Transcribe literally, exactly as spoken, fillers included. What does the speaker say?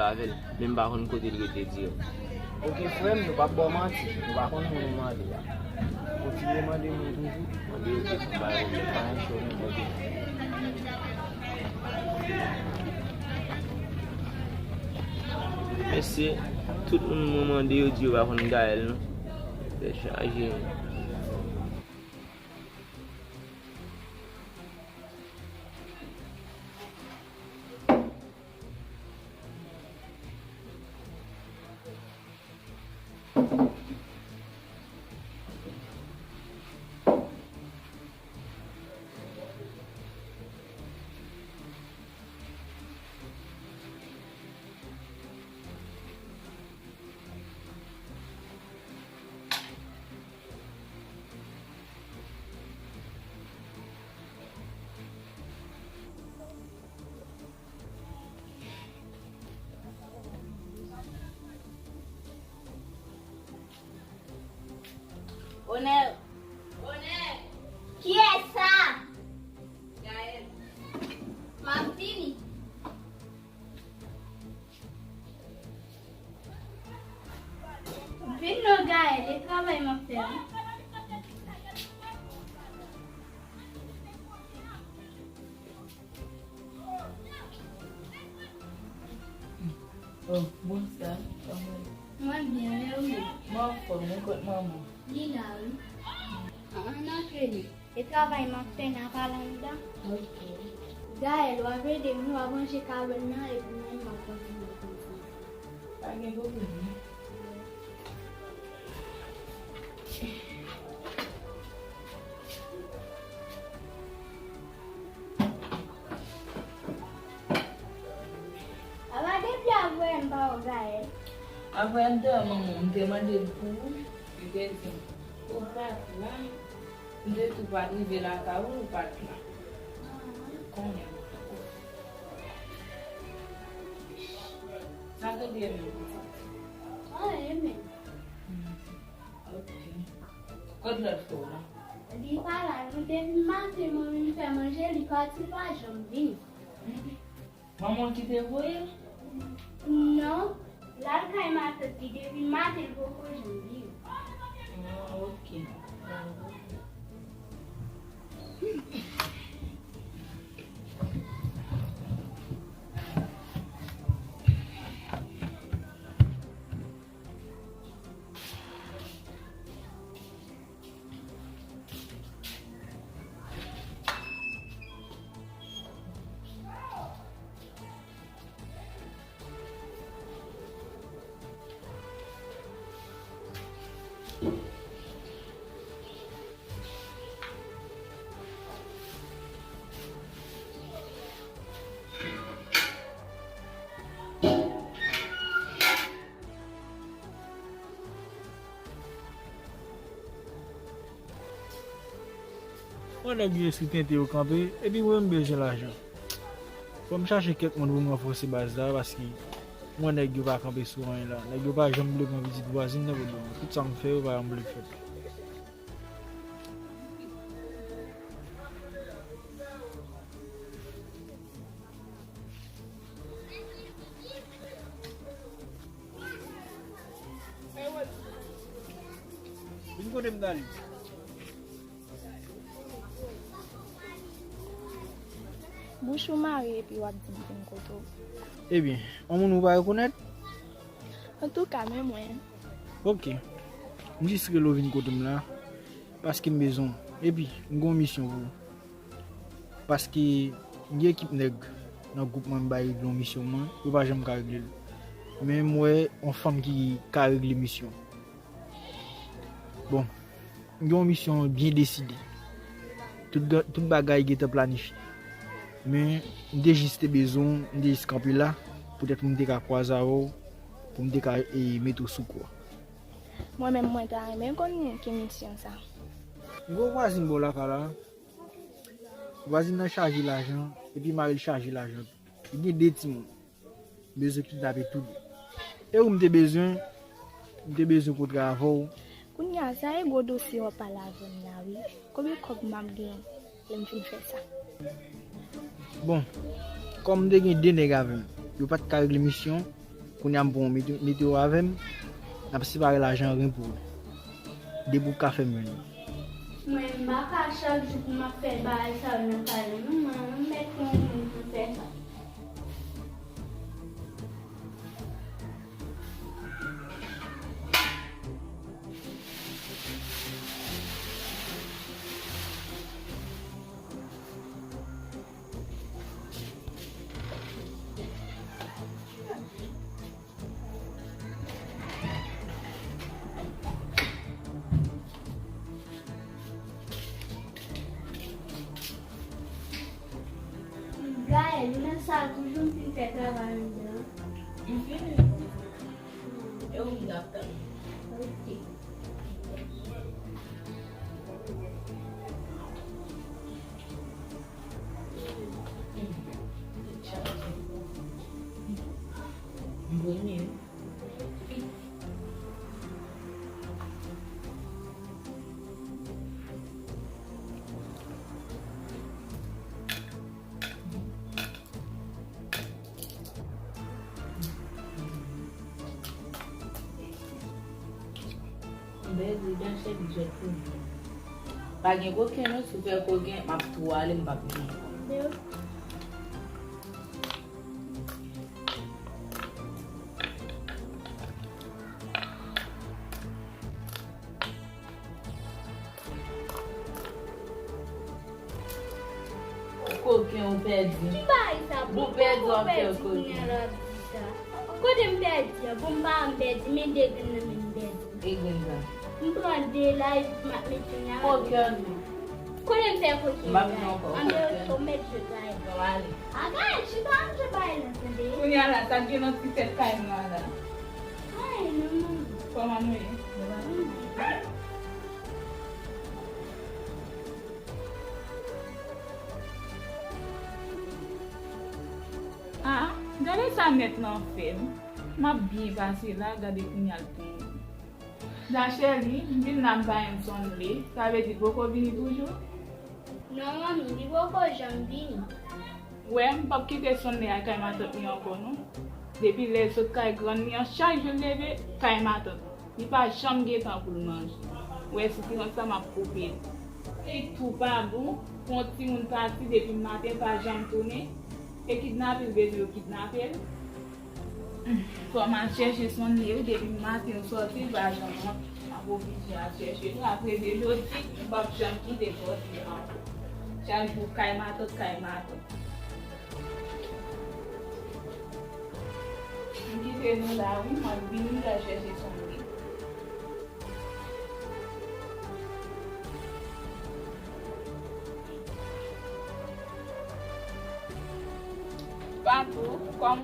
Avè l, men m pa konn kote l rete dirèk. Oke, frè m, nou p ap ba w manti. Nou pa konn moun nou mande a. Kontinye mande moun toujou. Mande yo kesyon, pa yo, pa yon cho, nou mande. Mesye, tout moun mwen mande yo di yo pa konn Gaël non. Tèt chaje. Onè. Onè. Kiyès sa? Gaël. M ap vini. Vin non, Gaël, e travay m ap fè a. Oh, bonswa, kòman w ye? Mwen byen, e ou menm? Mwen anfòm, ou kot manman? Li la, wi. Ann antre li. E travay m ap fè, n a pale anndan. Ok. Gaël, w ap ede m, wi, w ap ranje kabann nan, epi mwen, m ap kontinye kontinye. Pa gen pwoblèm, non. Apa depi avwè m pa wè Gaël? Avwè m te wè manman m, m te mande l pou ou, li te di m ou pa t la. M te tou pa t rive lakay ou, ou pa t la. Konnen. Sa k regle menm pitit? Anyen menm. Hmm. Ok. Kot lòt frè w la? Li pa la non, depi maten mwen vin fè manje, li pati, li pa janm vini. Manman w ki te voye l? Non, l al kay matant li depi maten, l poko janm vini. Ah, ok. Yon nèg yo esi tente yo kanpe, epi mwen m bezwen lajan. Fò m chache kèk moun pou m ranfòse baz la, paske mwen nèg yo pa kanpe sou anyen la. Nèg yo pa janm vle pran pitit vwazin nan pou dwòg. Tout sa m fè yo pa janm vle fè. Vin kote m t ale. Bouch ou mare epi w ap di m vin kote w. Ebyen, yon moun ou pa rekonèt? Antouka, men mwen. Ok. M jis rele w vin kote m la, paske m bezwen w. Epi, m gen yon misyon pou ou. Paske m gen ekip nèg nan gwoup mwen, m bay regle yon misyon mwen, yo pa janm ka regle l. Men m wè yon fanm ki ka regle misyon. Bon, m gen yon misyon byen deside. Tout, ga- tout bagay gentan planifye. Men, m te jis te bezwen w, m te jis kanpe la, poutèt pou m te ka kwaze avè w, pou m te ka, e, mete w sou kou a. Mwen menm, mwen ta renmen konnen ki misyon sa. M gen yon vwazin bò lakay la. Vwazin nan chaje lajan, epi mari l chaje lajan tou. Li gen de timoun. Bezwen kidnape tou de. E ou m te bezwen, m te bezwen kontre avè w. Kounye a, sa e gwo dosye w ap pale avè m la, wi. Konbyen kòb m ap gen lè m fin fè sa? Bon, kòm m te gen de nèg avè m, yo pa t ka regle misyon, Kounye a m pran yon mete-, meteo avè m, n ap separe lajan ren pou ren. Depi w ka fè m jwenn li. Mwen, m pa ka chak jou pou m ap fè bagay sa yo nan kay la, non, mwen, mwen mèt pran yon moun pou fè sa. Gaëlle, ou nan sal toujou, m fin fè travay anndan an. M fini. E ou m t ap tann. Ok. M premye. Bèl di dan chèk jwèt pou mwen. Pa gen koken non, si w fè koken, m ap tou ale, m p ap vini ankò. Koken ou pèdi. Ki bagay sa? Bon, pèdi w ap fè koken. Kote m pèdi a? Bon, m pa m pèdi, men de grenn nan men m pèdi. E grenn sa? M pran de la, epi m ap mete nan. Koken. Kote m fè koken? M ap vin ankò. Ann, ou mèt jwe bagay. Bon, ale. Agay, chita ap jwe bagay nan tande. Kounye a la, sa gen nan ti tèt kay mwen la. Ay, non, non. Kòman nou ye? Ah, gade sa nèt lan fè m. M ap byen pase la, gade kounye a l pran. Dachèli, m vin la m pa jwenn Sonley, sa vle di l poko vini toujou? Non, manmi, li poko janm vini. Wè, m p ap kite Sonley al kay matant li ankò non. Depi lè l sot kay grann li an, chak jou l leve, kay matant. Li pa janm gen tan pou l manje. Wè, sitirans sa m ap koupe l. Li tou pa bon pou yon timoun pati depi maten, l pa janm tounen. Se kidnape l bezwen yo kidnape l. Fò m al chèche Sonley wi, depi maten l sòti, l pa janm rantre. M ap oblije al chèche l. Apre de jodi, m p ap janm kite sòti ankò. Chak jou kay matant, kay matant. M kite nou la wi, m ap vini, m pral chèche Sonley. Patou, kòman